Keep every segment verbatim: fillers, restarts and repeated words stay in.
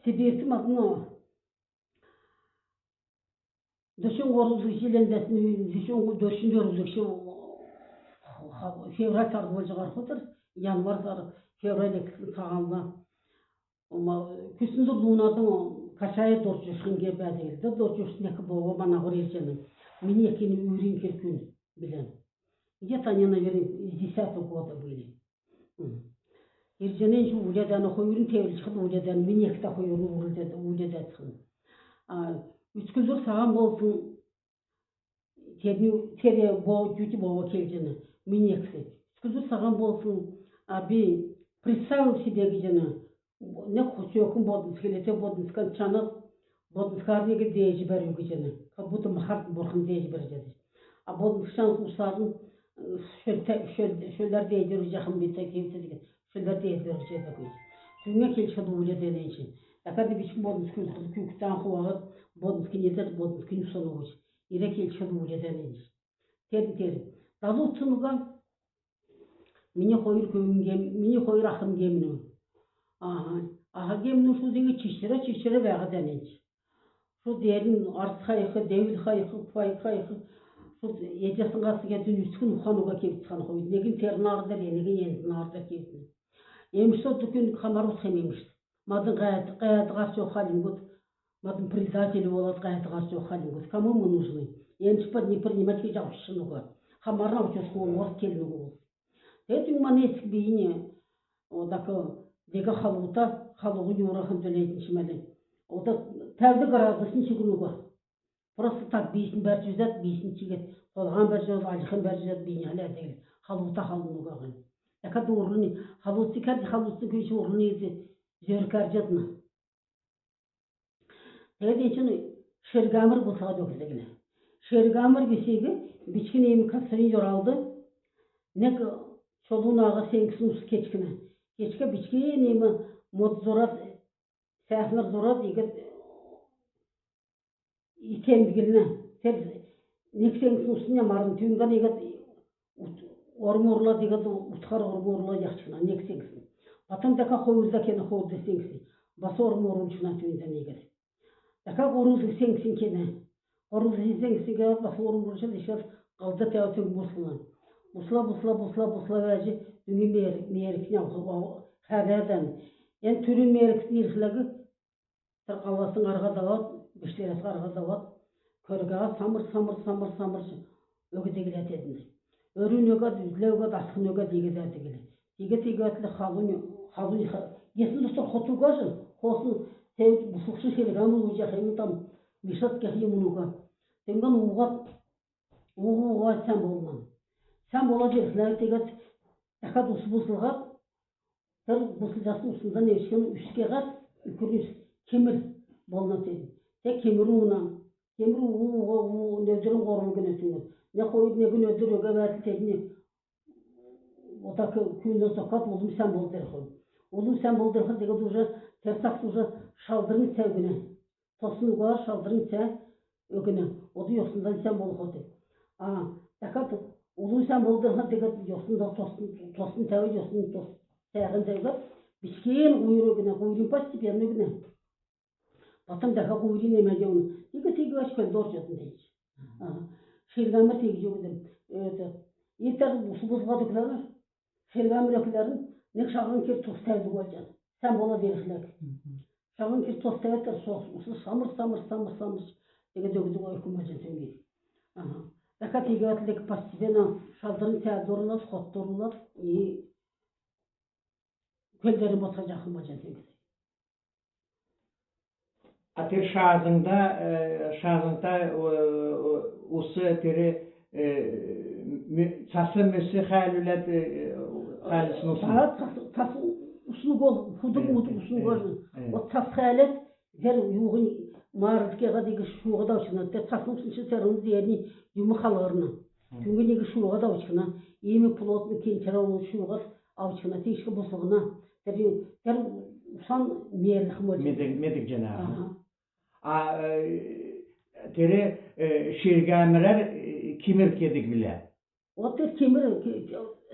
Сибирт мадн дөчн һурвдгч җилин, дөчн, дөчн дөрвдгч февраль сард болҗ һархв тер, январь сар, февраль гисн цагла. Ома, күсн дур дууна, качая дорҗ ирхин гиһәд, дорҗ ирсн нег бооһа манавр ирҗәнә. Мини экин үрин керкүн билән. Где-то они, наверное, из десятого года были. Ирҗәнә, энчнь үләдән, хойрнь теврлҗәхд үләдән, мини экт хойрнь үләдәд, үләдәд. А, өцклдүр саһан болсн, тедн, тер бо-, җуҗ бооһа келҗәнә, мини экс. Өцклдүр саһан болсн, а би представил себе гиҗәнә, нег цөөкн боднцг, келәтә боднцган чанад, боднцгар нег дееҗ бәрү гиҗәнә. Как будто махарт бурхн дееҗ бәрҗәд. А боднцг чанад усарн, э, шөлтә-, шөл-, шөләр дееҗ бәрҗәхм бит, кевтәд гиҗ, шөләр дееҗ бәрҗәд гиҗ. Түүнә келҗәхд үләдән энчнь. Дәкәд бичкн боднцг күүкдән хувад, боднцг нетәд, боднцг нюсән уһч. Ирә келҗәхд үләдән энчнь. Тер, тер. Далн утдсн уга. Мини хойр көвүн гем-, мини хойр ахн гемнв. Аһа, аһа гемнв, шуд иигәд чичрә, чичрә бәәһәд, энчнь шуд деернь арс хайх, девл хайх, пайк хайх. Шуд эдәсн һасн гиһәд, дүнцкн ухан уга кевтсн хойр. Негнь тер наардар, негнь энд наардар кевтнә. Эмш шуд күн хамар утхмн, эмш. Мадн һәәд, һәәд һарч йовх хальмгуд, мадн предатель болад һәәд һарч йовх хальмгуд. Кому мы нужны? Эмш пад не принимать гиҗ авчкн уга. Хамарн авч йовх хойр келн уга. Тедн мана эцк бийнь, одак, дег халута, халуһин урахан төләтн чимәлә. Ода тәвд градусн чигн уга. Просто так бийснь бәрҗ үзәд, бийснь чигәд, толһан бәрҗ үзәд, альхан бәрҗ үзәд, бийнь хәләдг, халута халун уга гиһәд. Дәкәд урлни, халуциг кәд, халуциг күүч урлни, зөрг әрҗәднә. Тегәд энчн шергәмр бусад өгдг гинә. Шергәмр бисиг бичкн иим касрин йоралд нег чолу нааһар сеңгсн ус кечкнә. Кечкәд бичкн иим мод зурад, сәәснәр зурад, иигәд икәмдглнә. Тер нег сеңгсн усн ямарн түүгән иигәд ут-, орм урлад, иигәд утхар орм урлад яһчкна, нег сеңгсн. Потом дәкәд хойрдгч кенә, хойрдгч сеңгсн. Бас орм урулчкна түүндән иигәд. Дәкәд һурвдгч сеңгсн кенә. Һурвдгч сеңгсн кеһәд бас орм урулҗ, ишкәд һалд тәвәд, түүг буслна. Бусла, бусла, бусла, бусла бәәҗ, дүңгин меер-, меерксинь авх, хәәдән. Эн түрүн меерксинь ирхләг, тер һаласнь һарһад авад, бишләрәс һарһад авад, көргәд самр, самр, самр, самрҗ өгдг лә теднд. Өрүн өгәд, үзлә өгәд, асхн өгәд, иигәд әдг лә. Тиигәд, тиигәд лә халунь, халунь ха-, гесн тустар хот уга җ, хоосн, тер буслхш шергәмр ууҗ яхим, там мишәд кехим уга. Тиигәд ууһад, ууһад сән болна. Сән болад ирхлә, тиигәд дәкәд ус буслһад, тер буслҗасн уснд невчкн, үс кеһәд, үкрнь үс кемр болна тедн. Тер кемр уна. Кемр уу-, уу-, уу-, нөдр һурвн гинә түүг. Нег хойр, нег нөдр өгәд тедн. Ода күүндән зокад, улм сән болад ирхлә. Улм сән болад ирхлә, тиигәд уже тер цагт уже шалдрн цә өгнә. Тосн угаһар шалдрн цә өгнә. Ода йосндан сән болхот. А дәкәд улм сән болад ирхлә, тиигәд йосндан тосн, тосн тәвәд, йосндан тосн цәәһән тәвәд, бичкн һуйр өгнә, һуйрнь постепенно өгнә. Потом дәкәд һуйрнь немәд өгнә. Тиигәд, тиигәд көлд орҗ одна тиигәд. Ага. Шергәмр тиигәд өгдг. Өт. Итәр бус-, буслһад өгләрн, шергәмр өгләрн нег шаңһан кер тос тәвдг болҗана. Сән болад ирхлә. Шаңһан кер тос тәвәд, тер сос, ус самр, самр, самр, самр. Тиигәд өгдг, ой, күн болҗана түүг. Ага. Дәкәд тиигәд лек постепенно шалдрн цә дурулад, хот дурулад, и көлдәрн ботхҗахм болҗана түүг. А тер шаазңда, э, шаазңда, э, ус тер, э, ме-, цас мөс хәәлүләд, э, хәәлсн усн. Та цас, цас усн уга, худг-мудг усн уга. Э, э. От цас хәәләд, тер юуһинь маард кеһәд, иигәд шууһад авчкна. Тер цасн усн чигн тер деернь юм халхарна. Түүгәд иигәд шууһад авчкна. Иим плотный кенчрә шууһад авчкна. Тиигәд буслһна. Тер, тер усан меерлхмн. Медг-, медгдҗәнә. Ага. А, э, тер, э, шергәмрәр, э, кемр кедг билә? От тер кемр, ке-,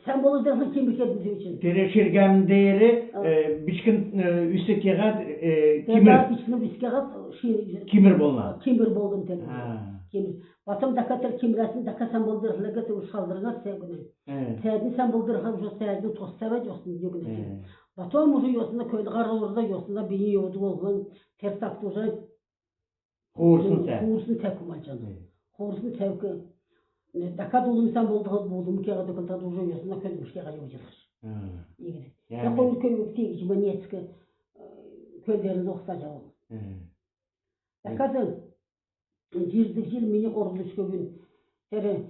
Сән болв дерхлә кимр кедм тевчн. Тер ширгән деер, э, бичкн, э, үс кеһәд, э, кимр. Бичкн үс кеһәд шир- Кимр болна. Кимр болдм тер. А. Кимр. Потом дәкәд тер кимрәсн дәкәд сән болв дерхлә гиһәд шалдрңгад сән гүн. Э. Сәәднь сән болв дерхлә уже сәәднь тос сәвәд йосн югн. Э. Потом уже йосн көлгәр орда йосн бийнь йовдг болһн тер цагт уже Хуурсн сәәк. Хуурсн сәәк болҗана. Мгм. Хуурсн сәәк. Дәкәд улм сән болдг, булм кеһәд, дәкәд уже йосна көлмш кеһәд йовҗ йовхш. Мгм. Игд. Яһад. Хойр көвүг тиигҗ манецк, э, көлдәрн зогсаҗ авв. Мгм. Дәкәд җирдг җил мини орлцҗ көвүн. Тер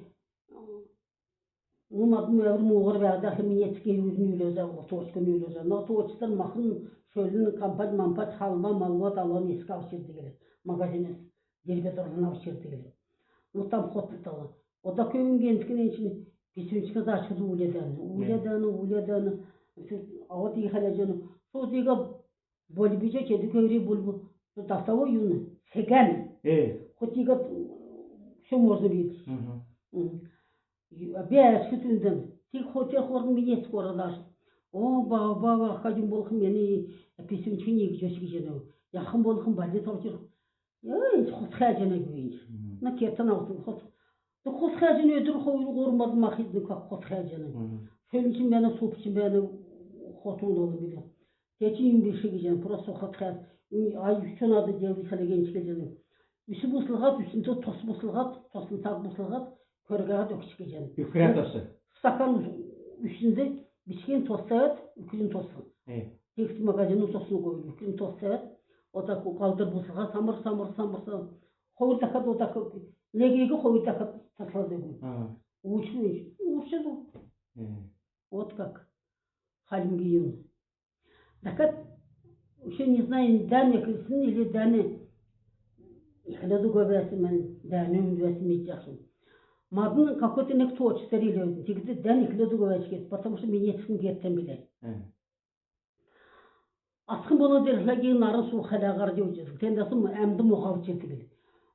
Ну, мадн мөәвр муһар бәәдг, ахи, минецк үрн үләҗ авла, точкн үләҗ. Но точктар махн, шөлн, кампать-мампать, халва-малва талан эск авч ирдг гилә. Магазинас дербе дорлһн авч ирдг гилә. Ну, там хот тала. Ода көвүн генткн энчн писүнчкн зачкд үләдән. Үләдән, үләдән. Авад и хәләҗән. Шо дига Болбиҗа кедү көври булбу. Дасаво юн сегән. Э. Хотига все можно бит. Мгм. Бәәск түндән. Тик хотя хорн минецк орадаш. О, баба, баба, хадим болх мени писүнчкн ик җоск җенә. Яхн болхн балли тавчр. Эй, хот хәҗәнә гүн. Мгм. На кетан авт хот. Хот хәҗәнә өдр хойр һурмад махидн как хот хәҗәнә. Мгм. Шөлнчн бәәнә, супчн бәәнә, хотун олн бит. Течи юм биш гиҗән, просто хот хәт. Ай, чонад девр хәләгән чигәҗән. Үс буслһад, үсн тос буслһад, тосн цаг буслһад, көргәд өгч гиҗән. Үкрә тос. Стакан үснд бичкн тос сәәд, үкрин тос. Э. Текст магазин тосн гой, үкрин тос сәәд. Ода ку калдр буслһад, самр, самр, самр, самр. Хойр дәкәд ода ку, негиг хойр дәкәд таслад өгү. Ага. Уучн, уучн. Э. Вот как. Хальмги юн. Дәкәд, вообще не знаю, дән эклсн или дән экләд уга бәәсн, мен дән үнд бәәсн, медҗәхшн. Мадн какой-то нег точктар иләвидн, тегәд дән экләд уга бәәсн гиһәд, потому что минецкн геттән билә. Мгм. Асхн болад дерхлә гиһәд нарн су хәләһәр йовҗ. Тендәс әмд моһа авч ирдг гилә.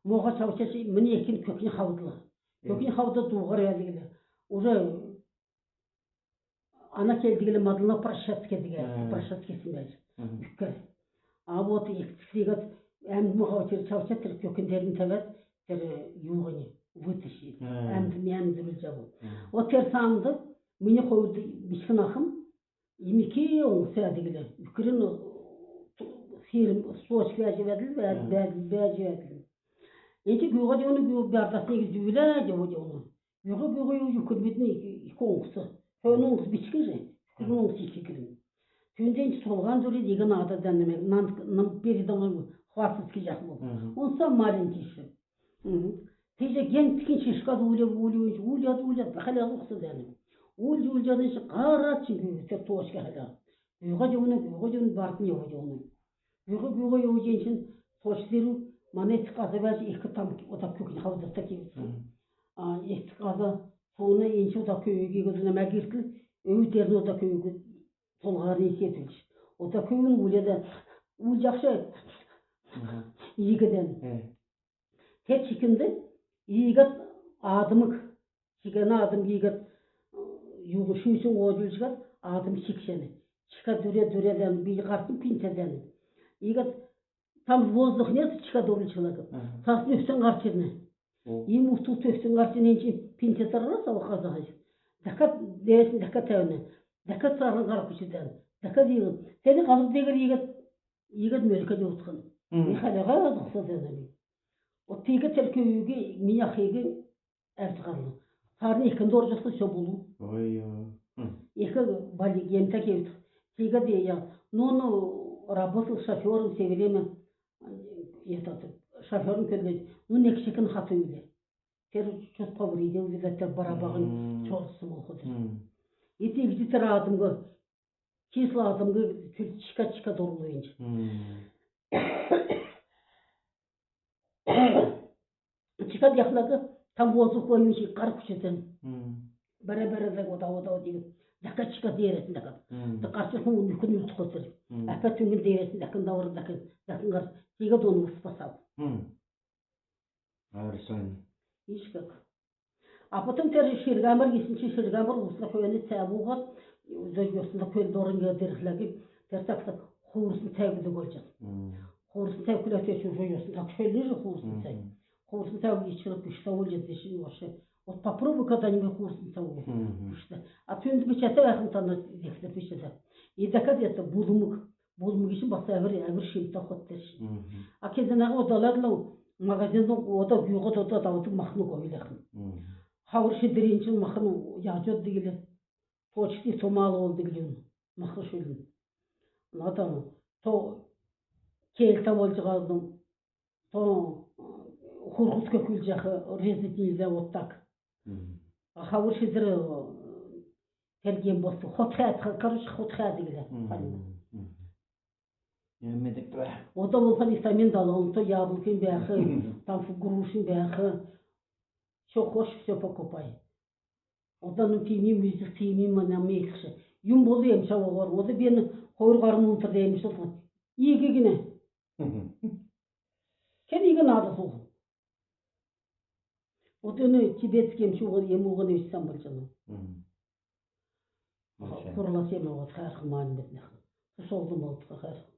Моһа авчаш, мини экин көхнь хавдла. Мгм. Көхнь хавдад дууһар бәәдг гилә. Уже Ана келдг гилә, маднла прощаться кедг, мгм, прощаться кесн бәәҗ. Мгм. Үккәр. А вот эцк тиигәд әмд моһа авч ирҗ, авчад, тер көхн деернь тәвәд, тер юуһинь вытащить. Мгм. Әмд, әмд зөрүлҗ авв. Мгм. Вот тер саамд мини хойр бичкн ахм имики оңһс бәәдг гилә. Үкрин сирм, сочк бәәҗ бәәдл, бәәдл, мгм, бәәдл, бәәҗ бәәдл. Энд гүүһәд йовна, гүү бардасн ик зүүлә йовна. Гүүһәд, гүүһәд йовҗ, үкрмүднь ик оңһс. Хөөн оңһс бичкн же, үкрин оңһс ик, ик. Түүнднь толһаһан зөрүлҗ, иигәд наадад, дән намек, нам передо мной хвастаться кеҗәхмн. Мгм. Он сам маленький ещё. Мгм. Тиигҗ генткинь шишкад үүлв, үүлв, үүлв, үүлв, хәләл ухсдн. Үүлв, үүлв, дән һарад чигн гүүһәд, тер точкд хәләл. Гүүһәд йовна, гүүһәд йовна, барднь йовҗ йовна. Гүүһәд, гүүһәд йовҗ, энчн сочд ирв, мана эцк һаза бәәҗ, ик там ода көхнь хавдад кевтв. Мгм. А эцк һаза, сона энчн ода көвүг иигәд намек гиртл, өвднь ода көвүг толһарнь кевтүлҗ. Ода көвүн үүләд, үүлҗәхш. Мгм. Иигәд. Э. Тер чикнд иигәд аадмг, чикәнә аадмг иигәд, юуһин, шүүсин һоодулҗ иигәд, аадм чикҗәнә. Чикәд дүрә, дүрәдән, би һартн пинтәдән. Иигәд там воздух нет, чикәд орулҗ чигн. Ага. Цаасн өвдсн һарч ирнә. О. Иим утдг өвдсн һарч ирнә, энчн пинтәд орулҗ, сав һазаһач. Дәкәд деерәсн дәкәд тәвнә. Дәкәд цааран һар күчдән. Дәкәд иигәд. Тер һазр деегәр иигәд, иигәд мөлкәд йовтхин. Мгм. Мин хәләһәр зогсад бәәнәв. Вот тиигәд тер көвүг, мини ахиг әвтхарн. Цааранднь экнд орҗ йовхлә, всё болв. Ой, ой. Мгм. Ик балиг гемтә кевтх. Тиигәд я, ну, ну, работал шофёром всё время, этот, шофёром көдләҗ, ну, нег чикн хату үлә. Тер чуть повредил, видать, тер барабаһинь, мгм, чорсн болхд. Мгм. И тиигҗ тер аадмг, кисла аадмг чикәд, чикәд орулв энчн. Мгм. Чикәд яхлаг, там воздух воюющий, һар күчдән. Мгм. Бәрә-бәрәдләг ода, ода, ода. Дәкәд чикәд деерәсн дәкәд. Мгм. Дәкәд чикәд хун нүкн үлдхотр. Мгм. Әпәд түңгән деерәсн дәкәд давр, дәкәд, дәкәд һар. Тиигәд онв спасав. Мгм. Арсан. Ишкәк. А потом тер ширгәмбр гисн чи, ширгәмбр улсла хөөн цә ууһад, йосна көл дор иигәд ирхләг, тер цагт хуурсн цә гиһәд болҗана. Хуурсн цә күләтә чужой йосн, так шөллҗ хуурсн цә. Хуурсн цә ичкр пүшт болҗ ятш вообще. Вот попробуй когда-нибудь хуурсн цә уух. Пүшт. А түүнд бичәтә бәәхм тана дегтә бичәтә. И дәкәд ята булмг. Булмг гисн бас әвр, әвр шимтә хот тер. А кезәнәһән ода ләдлә магазин ода гүүһәд ода давдг махн уга уйлахн. Хавр шидрин чигн махн яһҗ оддг гилә. Почти томал болдг гилә махн шүлн. Нада то келтә болҗ һарн, то хурһс көклҗәх, резать нельзя вот так. Хавр шидр тергем болт. Хот хәәд, короче, хот хәәд гилә. Медик тра. Ода болхла витамин далһн, то яблокин бәәх, там грушин бәәх. Что хочешь, все покупай. Ода ну тиим үзх, тиим мана мекш. Юм бол эмч авар. Ода бен хойр һарн унтр эмч. Иигәд гинә. Кен иигәд надо сул. Ода ну тибетский эмч уга, эм уга не үсән болҗана. Хурлас эм авад хәрх ман битнәх. Сусолдым болт хәрх.